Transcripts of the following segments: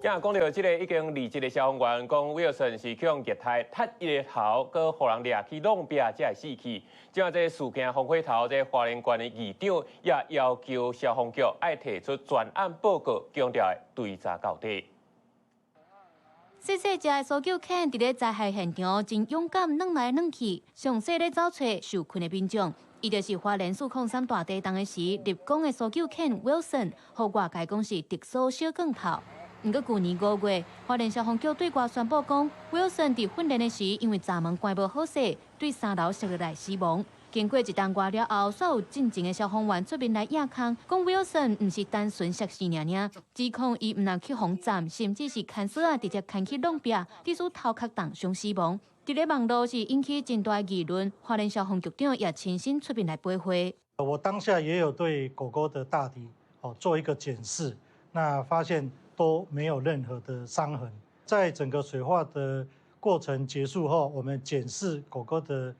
今講著這个已經離職的消防員講，威爾森是去予虐待，踢伊的頭，閣予人掠去弄壁，才會死去。這下這个事件風火頭，這个花蓮縣的議長也要求消防局愛提出專案報告，強調會追查到底。細細隻的搜救犬佇咧災害現場真勇敢，轉來轉去，詳細咧走揣受困的民眾。伊就是花蓮403大地動的時立功的搜救犬 Wilson，予外界講是特搜小鋼炮。毋過舊年5月，花蓮消防局對外宣布講，Wilson 佇訓練的時因為閘門關無好勢，對三樓摔落來死亡。經過一冬外了後，煞有進前的消防員出面來硬空，講 Wilson 毋是單純摔死爾爾，指控伊毋但去予斬，甚至是牽索仔直接牽去弄壁，致使頭殼重傷死亡。佇咧網路是引起真大議論，花蓮消防局長也親身出面來駁話。我當下也有對狗狗的大體哦做一個檢視，那發現都沒有任何的傷痕。在整個水化的過程結束後，我們檢視狗狗的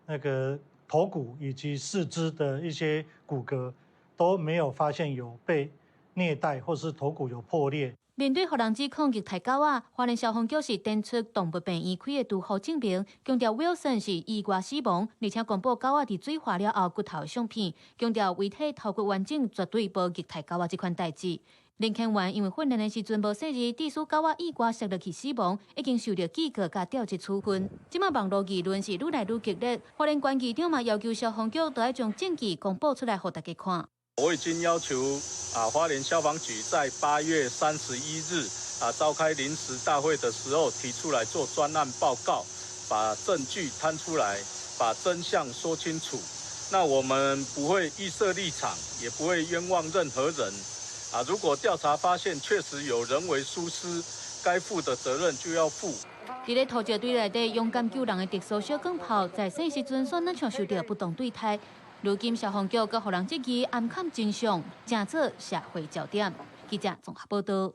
那個頭骨以及四肢的一些骨骼都沒有發現有被虐待或是頭骨有破裂。面對予人指控虐待狗仔，花蓮消防局是展出動物病院開的除號證明，強調 Wilson 是意外死亡，而且公布狗仔佇水化了後骨頭的相片，強調遺體頭骨完整，絕對無虐待狗仔這款代誌。林犬員因為訓練的時陣無細膩，致使狗仔意外摔落去死亡，已經受到警告佮調職處分。這馬網路議論是愈來愈激烈，花蓮縣議長嘛要求消防局都愛將證據公布出來，予大家看。我已經要求花蓮消防局在8月31日召開臨時大會的時候提出來做專案報告，把證據攤出來，把真相說清楚。那我們不會預設立場，也不會冤枉任何人。如果調查發現確實有人為疏失，該負的責任就要負。佇咧土石堆內底勇敢救人的特殊小鋼炮，在生時陣煞若像受著不當對待。如今消防局閣予人質疑掩崁真相，成做社會焦點。記者綜合報道。